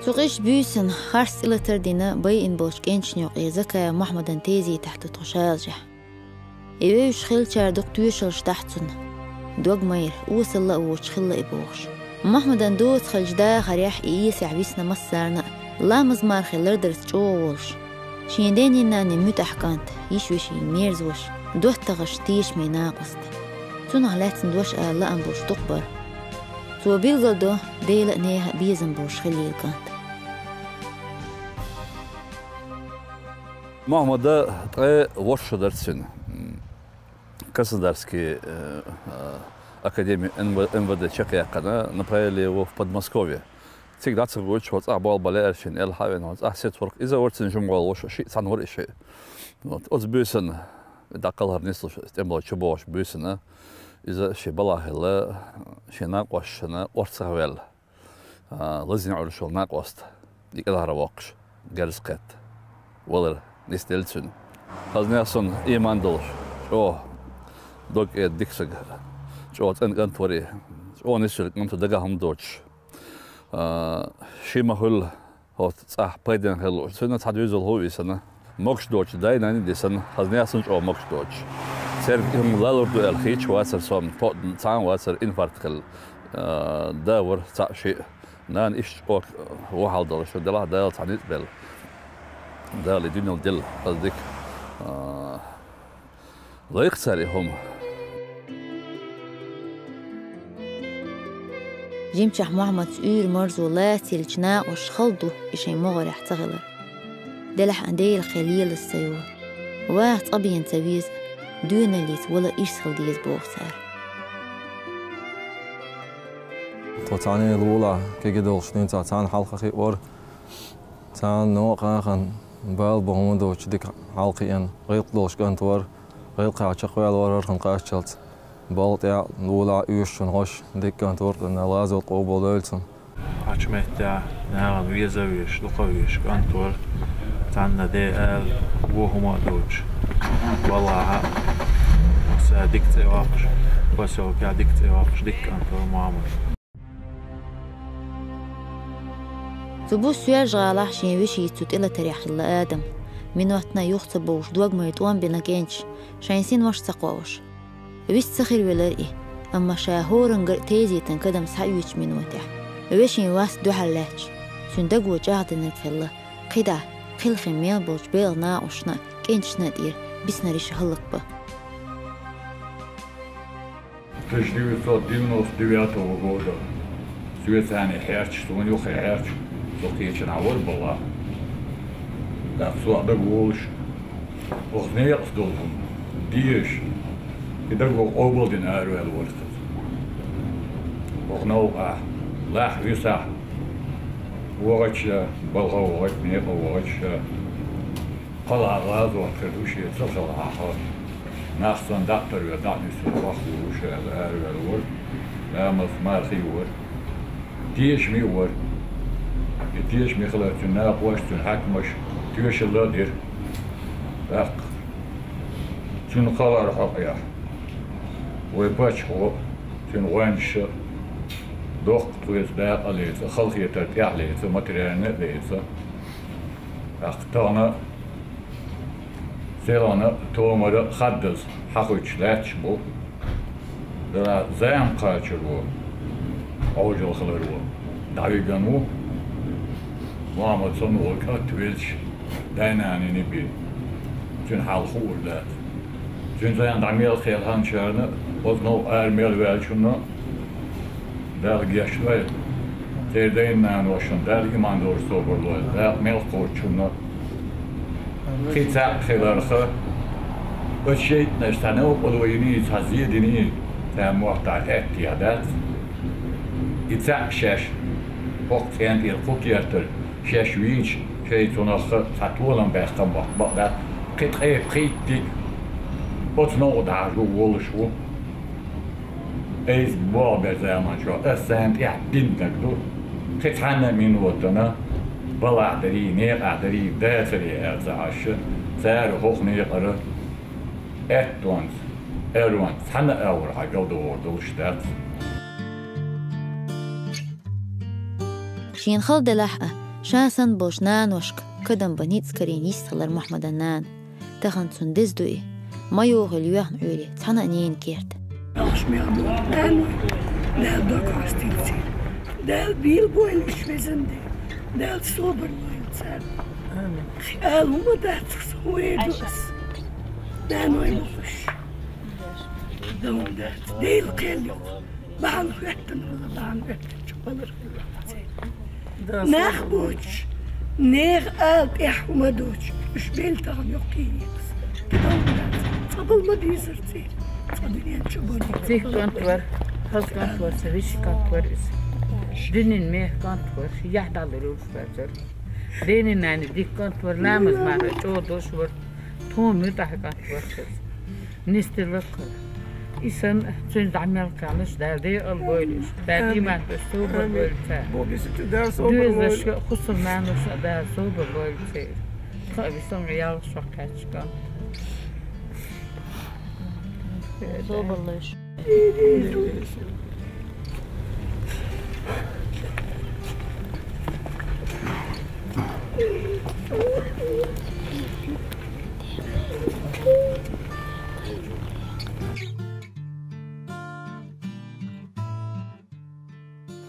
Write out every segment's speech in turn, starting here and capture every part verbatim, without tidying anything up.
Цу къиза буьйсанна харц тӀелатар дина байина болчу кӀенташна юкъе Закаев Мохьмадан тезетахь ду тхо шалажехь. И вевзаш хиллачара дукха тоьшаллаш дахьа цунна. Дог майра, осалла а воцуш хилла и бохуш. Мохьмадан доцахалчу дахарехь и эсехь висна массарна а, ламаз-мархи лардарца чӀогӀа волуш. Шен денний-нанний муьтӀахь кӀант, йиш-вешин мерзош, доттагӀашна тешаме накъост. Цунах лаьцна дош ала лаам болуш дукха бара. Цо билгалдо, Дела а, нехан а безам болуш хилийла кӀант. Мохьмада ткъе ворхӀ шо дара цуьнан. Краснодарский, э, э, академию Н В, М В Д чекхъяьккхина, направили его в Подмосковье. Цига дӀа ца гучу, хӀо цӀахь болх бан лаьара шена, аьлла хьа а веана, хӀо цӀахь сецна вара-кх. Иза вара цуьнан жимма гӀолла, шиъ цхьаьна вара и шиъ. Вот. Оцу буьйсанна, дӀакхалхар нислуш, тӀемалой чубогӀучу буьйсанна, иза шен балхахь хилла, шен накъосташна орцахваьлла. А, Лазийна Ӏуьллуш йолу накъост, и кӀелхьарвоккхуш, герз кхетта валар нисделла цуьнан. Хаза нехан, иман долуш, чӀогӀа дог-эца дика стаг, чӀогӀа цӀена кӀант вара и, чӀогӀа нисвелла кӀант вара, дагахь хӀума доцуш. А, ши ма-хуьллу, хӀоцу цӀахь пайденна хир лууш. Цуьнан цхьа доьзал хӀу а висина, могуш доцуш дай-нанна а дисина, хаза нехан чӀогӀа могуш доцуш. Церан и хӀума лалур ду аьлла хеташ вацара со, то-, цхьа а вацара, инфаркт хилла. А, да вара цхьаъ-шиъ. Нана иштта чӀогӀа вон хьал долуш ду, делахь Дала цхьа ницкъ белла. Дала и дуьненал делла хаза дика. А, лайкха цара и хӀума. Жимчохь Мохьмадца уьйр-марзо лаца йиллачу накъосташна хала ду и шайн могӀарехь ца хилар. Делахь а Делан кхел лелаза ца йора. Ваха цкъа бен ца веза, доьналлица вала ирс хила деза боху цара. Тхо цхьаьна лулахь кегий долуш динца цхьаьна хьалха хиъора. Цхьаьна новкъа хахана бала бу хӀума доцуш дика хьалакхиъна, гӀиллакх долуш кӀант вара, гӀиллакхехь чекхваьлла вара хӀара хан къасталц. Балха тӀехь лулахь оьшучунна хӀорш дика кӀант вара, Дала гӀазот къобалдойла цуьнан. Кхечу меттехь нахана веза а везаш, дукха а везаш кӀант вара, цхьанна де ала вон хӀума а доцуш. Балхахь а, аса дика цӀе воккхуш, посёлкехь дика цӀе воккхуш, дика кӀант вара Мохьмад. Цу буса Соьлжа-ГӀалахь шен вешица цу тӀелатарехь хилла адам. Минотна юха ца бовлуш, дог майра тӀом бина кӀенташа, шайн син ваша ца кхоош. Вист ца хир велара и, амма ша хӀоранна гар а тезетан кадам схьаоьцучу минотехь, вешин вас дуьхьал лаьтташ, цуьнан даго чӀагӀдинарг хилла, кхидӀа, кхелхина мел болчу белхан накъосташна а, кӀенташна а тӀера биснарш хӀаллакбан. Тысяча девятьсот девяносто девятого года соьца цхьаьна хьерчаш, суна юххе хьерчаш, со кхечанхьа вара балхахь. ТӀаккха со а дагаволуш, оха некъаца долу хӀума дезаш, и даго къобалдина араваьлла вара иза. Оха новкъахь, лахь висахь, вахача, балха вахача, некъа вахача, кхалхьа гӀазот хир ду шен ца хилахь а. Нах санна дӀа а тарвелла, дӀа а нисвелла вахволуш аьлла араваьлла вара. Ламаз-мархи вара. Тешаме а вара. И тешаме хилар цуьнан накъосташа, цуьнан хьаькамаша тоьшалла а дира. ТӀаккха цуьнан кхалхар хьокъехь вайн паччахьо, цуьнан гӀоьнчаша доккха тхоьца дакъа а леца, халахетар тӀехь а леца, материально а леца. ТӀаккха тахана селхана а, томара а хаддаза хьахуьттуш лаьтташ бу. Дара зама кхачаро, Ӏожалла хиларо дӀавигна ву. Мохьмад санна волу кӀант велча, дай-нанний бен, цуьнан хьал хуур дац. Цуьнан зама дӀа мел кхелхинчарна, оцу новкъа ара мел ваьллачунна Дала гечдойла. Церан дайн-наношна Дала иман долуш собар лойла. Дакъа мел кхоччунна кхин цхьаъ хиларх, оцу шайтӀанаша цхьа новкъарло йиний, цхьа зе диний, царна моттахь хӀетте а дац. И цхьаъ шаьш хӀокху цӀен тӀера кху кертара шаьш вийча, шайн цунах цхьа толам баьккхина мотт бакъ дац. Кхин ткъе пхийттиг оцу новкъа дӀахьажо волуш ву. Айса болх бер заманчохь ас царна тӀехь диннарг ду. Кхин цхьанна а минотана балахь дарий, некъахь дарий, дацарий аьлла ца Ӏаш, цара хӀокху некъара аьттонца, аьрру цхьанна а агӀор хьан галдогӀур долуш дац. Шена хала делахь а, Ша санна болчу наношка кадам бан ницкъ карийна йист хилар Мухьаммадан нана. Тахана цунна деза ду и, ма йохийла йоьхна Ӏуьйре цхьана а ненан керта. Ахьаш мел ду, Дала, Дала дог хьастийла церан. Дала бийла бойла уьш везан де. Дала собар лойла царна. Амин. Ала хӀума дац, со хӀун эр ду ас. Даной бу уьш. Дан дац. Дела кхел ю. Бахьана хӀоьттина хилла, бахьана хӀоьттинчу балар хилла. Нах боцуш, нехан ала тӀехь хӀума доцуш, уьш белла тахана йоккхий еза. Цкъа балла ма дийзар церан, цкъа дуьнен чу бан. Дика кӀант вара, хаза кӀант вара, сан вешин кӀант вара иза. Дуьненан меха кӀант вара, яхь дӀалур йолуш вацара. Дена-нана дика кӀант вара, ламаз-марха чӀогӀа долуш вара, тхуна муьтӀахь кӀант вара иза. Нисделла кхара. И санна, цуьнан дӀа мел кхаьнаш, Дала декъала бойла уьш. Дала иман тӀе собар бойла царна. Бо бисита Дала собар бойла. Доьзалшка, хӀусамнаношна Дала собар бойла церан. Тхан а висан ялх шо кхаьчча кӀант. Собар лойш.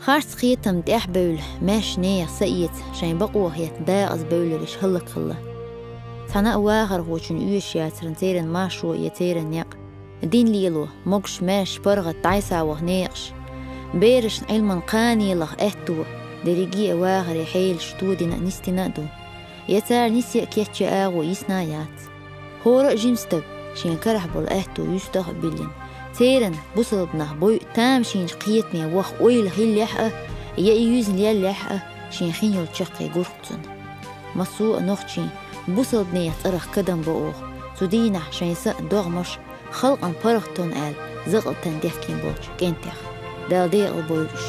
Харц кхетам тӀехь а бевлла, маьрша нехан са эца, шайн бакъо хетта дакъаза бевлларш хӀаллакьхилла. Цхьана а вахархочун оьшуш яцарна церан маршо я церан некъ. Дин лело, могуш-маьрша паргӀат дӀасса ваха некъаш. Берашна Ӏилман кханенах аьтто, дерриге а вахаре хьелаш тодина а, нисдина а ду. Я цара нисе а кечъян агӀо йисна а яц. ХӀора а жима стаг шен карахь болу аьтто юьстах а биллина, церан, бусалба нах, бойу тамашийначу кхетаме ваха ойла хиллехь а, я и юьзна леллехь а, шен хин йолу чаккхе гурху цунна. Массо а нохчийн, бусалба нехан цӀарах кадам бо оха, цу дийнахь шайн са а, догӀмаш а, халкъан паргӀат тонна аьлла, закъалтан дехкина болчу кӀентех. Дала декъала бойла уьш.